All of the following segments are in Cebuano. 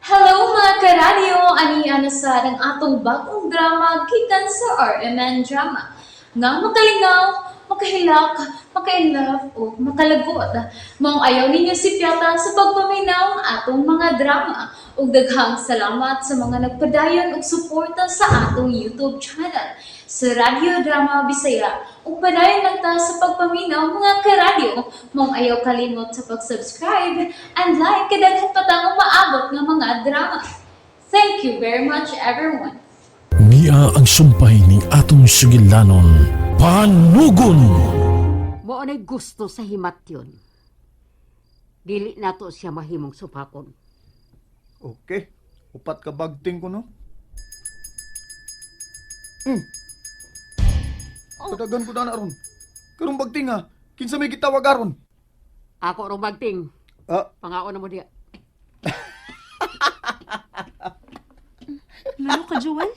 Hello mga karadyo! Ani na sa ang atong bagong drama gikan sa RMN Drama. Nga makalingaw, makahilak, makainlove o makalagot. Maong ayaw ninyo si Piata sa pagpaminaw ang atong mga drama. Ug daghang salamat sa mga nagpadayon og suporta sa atong YouTube channel sa Radyo Drama Bisaya. Ug padayon lang ta sa pagpaminaw mga karadyo. Maong ayaw kalimot sa pag-subscribe and like kay daghan pa tang umaabot nga mga drama. Thank you very much, everyone. Niya ang sumpay ning atong sugilanon. Panugon! Mao na'y gusto sa himatyon. Dili nato siya mahimong supakon. Okay. Upat ka bagting ko, no? Kadagan ko na ron. Karong bagting ha. Kinsa may gitawag aron? Ako rong bagting. Ah, Pangaon na mo diya. Lalo ka, Joel.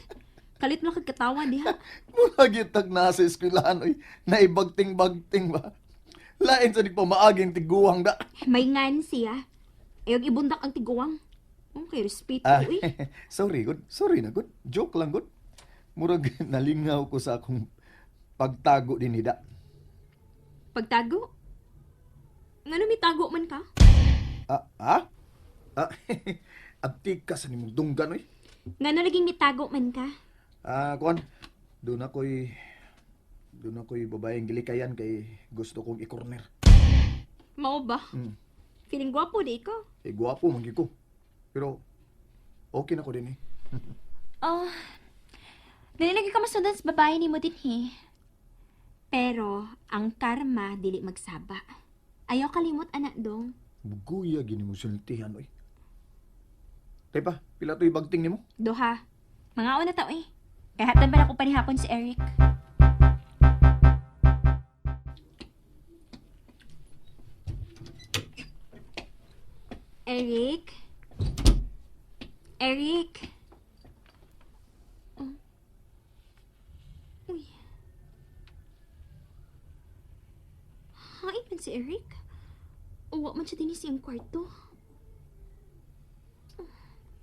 Kalit mo kag katawa diha. Mura gitag na sa eskwelahan oy. Naibagting-bagting ba? Lain sa pamaaging tiguang da. May ngan siya. Ayog ibundak ang tiguang. Okay, respeto Ah, eh. sorry good. Sorry na good. Joke lang good. Murag nalingaw ko sa akong pagtago din nida. Pagtago. Ngano may tago man ka? Ah, ah? Ah, abtik ka sa nimong dunggan oy. Ngano laging mitago man ka? Ah, kuan. Doon ako'y babaeng gilikayan kay gusto kong i-corner. Mao ba? Feeling gwapo di ko. Eh, gwapo man gyud ko. Pero okay na ko din eh. Oh, dili lagi ka masundan sa babae nimo dinhi. Pero ang karma dili magsaba. Ayaw kalimot anak dong. Buguya gini mo sultihan oy. Tay pa, pila to'y bagting nimo? Duha. Mga una tao eh. Kaya hatan ba ako panihapon si Eric? Eric? Eric? Oh. Uy. Hain man si Eric? Uwa man siya din siyang kwarto.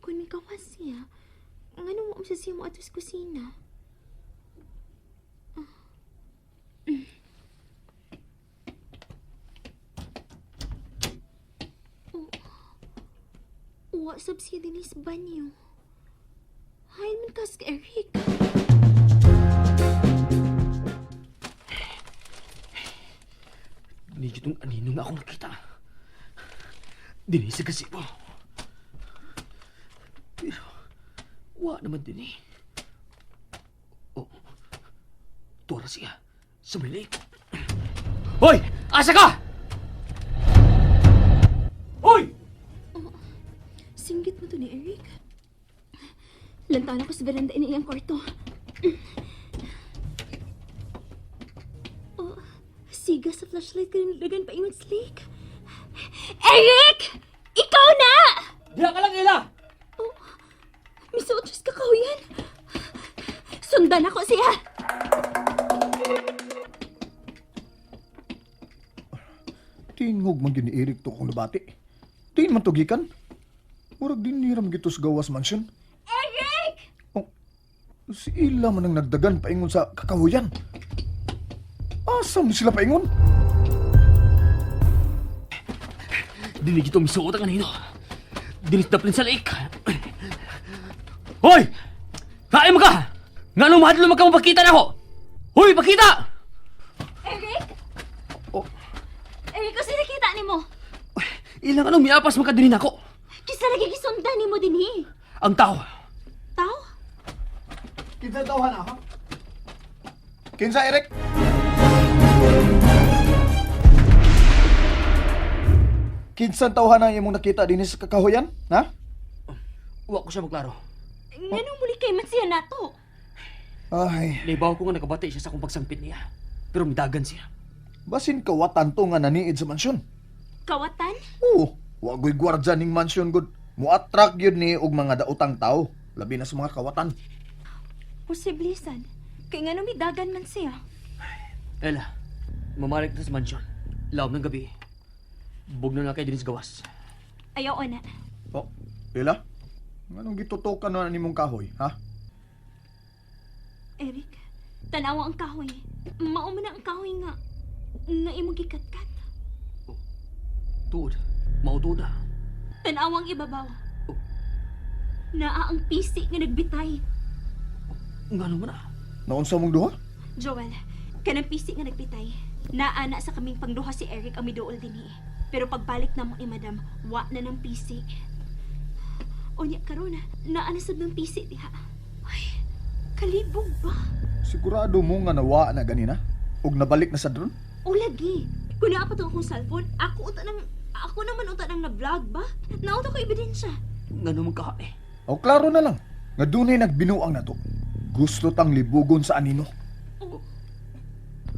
Kung may kawas siya, ngano mo siya siya mo ato sa kusina? Ah. Oh. Uwa sab siya din sa banyo. Hain man kas ka, Eric. Hindi itong anino nga akong nakita. Dini sa gazebo. Pero, wa naman din eh. Oh, tuwara siya. Sa may lake. Hoy! Asa ka? Hoy! Singgit mo to ni Eric. Lantaw ko sa veranda ini iyang kwarto. Oh, siga sa flashlight ka rin pa ingon sa lake. Eric! Ikaw na! Diha ka lang, Ella! Oh, misuot siya sa kakahuyan. Sundan ako siya. Tingog man gyud ni Eric to kung nabati. Tiin man to gikan. Murag din niram gito sa gawas mansion. Eric! Oh, si Ila man ang nagdagan paingon sa kakahuyan. Asa man sila paingon? Dini gito misuot ang anino. Dini sa daplin sa lake. Hoy! Kain mo ka! Nga nung mahadlo ka mo pakita na ako! Hoy, pakita! Eric! Oh. Eric, kasi nakita ni mo. Ilang anong miapas makadinin ako? Kisa lagi gisundan ni mo dinhi. Ang tao. Tao? Kinsa tawhan ha? Kinsa Eric? Kinsa tawhan ang imong nakita dinhi sa kakahuyan? Ha? Wa ko siya maglaro. Nganong muli kay man siya nato? Ay, Naibaw ko nga nakabati siya sa akong pagsampit niya. Pero midagan siya. Basin kawatan to nga naniid sa mansyon. Kawatan? Oo, wagoy gwardya ning mansyon gud. Mo-attract gyud ni og mga daotang tao, labi na sa mga kawatan. Posible sad. Kay ngano midagan man siya. Ella, mamalik na sa mansyon. Laom ng gabi. Bugno na kay din sa gawas. Ayaw na. Oh, Ella? Nganong gitutukan na nimong kahoy, ha? Eric, tanawa ang kahoy. Mao man na ang kahoy nga nga imong gikatkat. Tuod. Mao tuod ah. Tanawa ang ibabaw. Naa ang pisi nga nagbitay. Ngano man ah. Naunsa mong duha? Joel, kanang pisi nga nagbitay. Naa na sa kaming pangduha si Eric ang miduol dinhi. Pero pagbalik namo ni Madam, wa na ng pisi. Unya karon, naa na sad ng pisi diha. Ay, kalibog ba? Sigurado mo nga nawa na ganina? Ug nabalik na sa drone? O lagi. Kung naa pa to akong cellphone, ako uta nang ako naman uta nang na-vlog ba? Nauta ko ebidensya. Ngano man ka eh. O klaro na lang, nga dunay nagbinuang nato. Gusto tang libugon sa anino.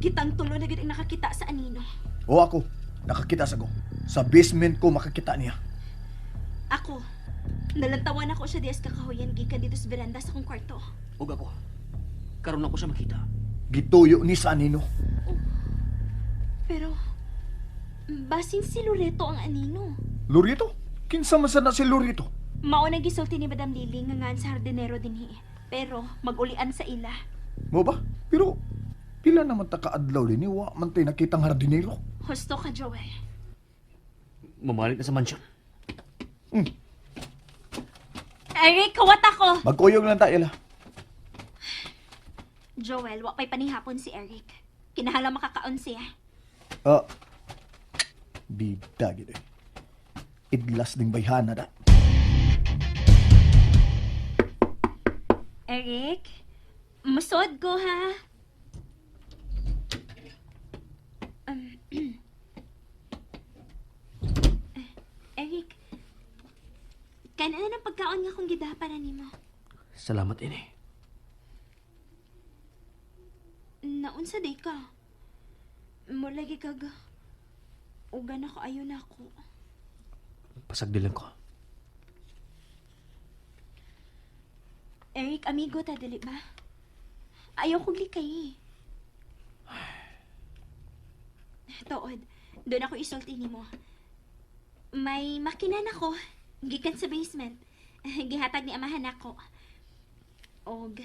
Kitang tulo na gid ang nakakita sa anino. O ako, nakakita sa ko. Sa basement ko makakita niya. Ako, nalantawan ako siya dias kakahuyan gikan dito sa veranda sa akong kwarto. Ug ako. Karon ako siya makita. Gituyo ni sa anino. Pero, basin si Loreto ang anino. Lurito? Kinsa man sad na si Lurito? Mao nang gisulti ni Madam Lily nga ngan sa hardinero dinhi. Pero, magulian sa ila. Mo ba? Pero pila naman ta kaadlaw dinhi wa man tay nakitang hardinero. Husto ka, Joel. Mamalik na sa mansion. Eric, kawat ako! Magkuyog lang ta ila. Joel, wa pa'y panihapon si Eric. Kinahala makakaon siya. Ah. Bida gid eh. Idlas ding bayhana da. Eric, musod ko ha. Eric, kain na ng pagkaon nga kung gidapa na nimo. Salamat ini. Naunsa day ka. Mulagi kag uga na ko ayo na ako. Pasagdi lang ko. Eric, amigo ta dili ba? Ayaw kong likay. Tuod, doon ako isulti nimo. May makina na ko. Gikan sa basement. Gihatag ni amahan nako. Og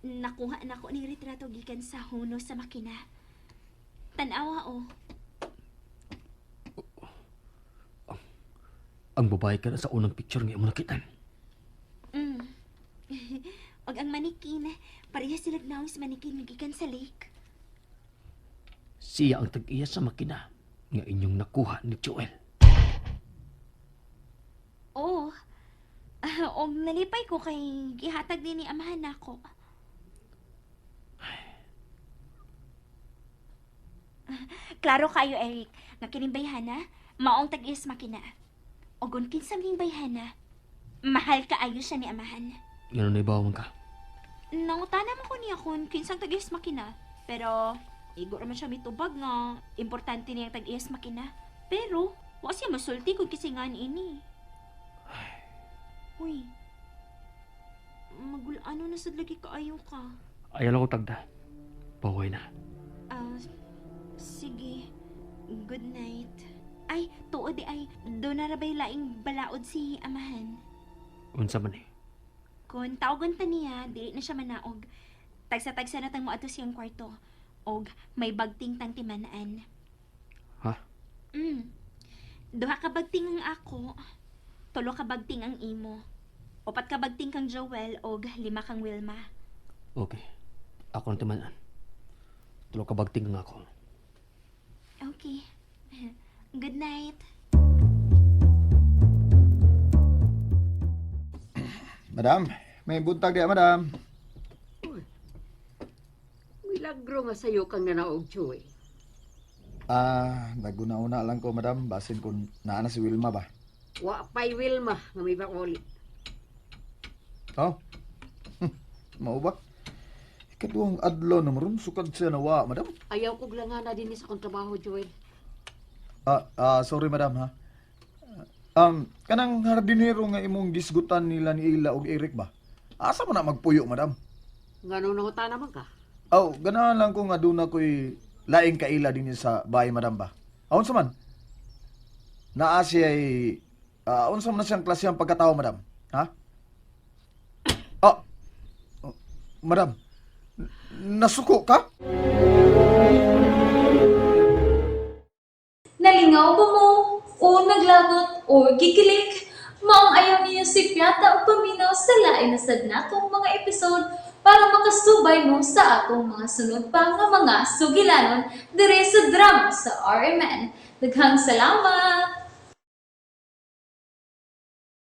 nakuha nako ni retrato gikan sa huno sa makina. Tanawa oh. Ang babae ka na sa unang picture nga imo nakita. Og ang manikin, pareha sila naong sa manikin nga gikan sa lake. Siya ang tag-iya sa makina nga inyong nakuha ni Joel. Oo. Ah, og nalipay ko kay gihatag din ni amahan nako. Klaro kayo, Eric, nga kining bayhana, maong tag-is makina. Og kung kinsa ning bayhana, mahal kaayo siya ni amahan. Ngano na ibaw man ka? Nangutana man ko niya kung kinsang tag-is makina, pero igo raman siya mitubag nga importante niyang tag-is makina. Pero wa siya masulti kung kisingan ini. Uy. Magulano na sad lagi kaayo ka. Ayaw lang ko tagda. Paway na. Ah, sige. Good night. Ay, tuod di ay, doon na rabay laing balaod si amahan. Unsa man eh. Kung tawagon ta niya, dili na siya manaog. Tagsa-tagsa na tang moadto siyang kwarto. Og may bagting tang timanaan. Ha? Duha ka bagting ang ako, tulo ka bagting ang imo. Upat ka bagting kang Joel og lima kang Wilma. Okay. Ako ang timanan. Tulo ka bagting nga ako. Okay. Good night. Madam, may buntag diya, madam. Milagro nga sayo kang nanaog, Joel. Ah, naguna-una lang ko, madam. Basin kung naa na si Wilma ba. Wa pa'y Wilma nga may bakuli. Oh. Mao ba? Ikaduhang adlaw na maron sukad siya nawa, madam. Ayaw kog langana din sa akong trabaho, Joel. Ah, sorry madam ha. Kanang hardinero nga imong gisgutan nila ni Ila og Eric ba? Asa man na magpuyo, madam? Nganong nangutana man ka? Aw, ganahan lang ko nga duna ko'y laing kaila din sa bahay, madam ba? Aon sa man? Naa siya ay, unsa man na siyang klase ang pagkatao, madam? Ha? Madam, nasuko ka? Nalingaw ba mo? O naglagot o gikilig? Maong ayaw niyo si Piata o paminaw sa lain na sad natong mga episode para makasubay mo sa atong mga sunod pa nga mga sugilanon dire sa drama sa RMN. Daghang salamat!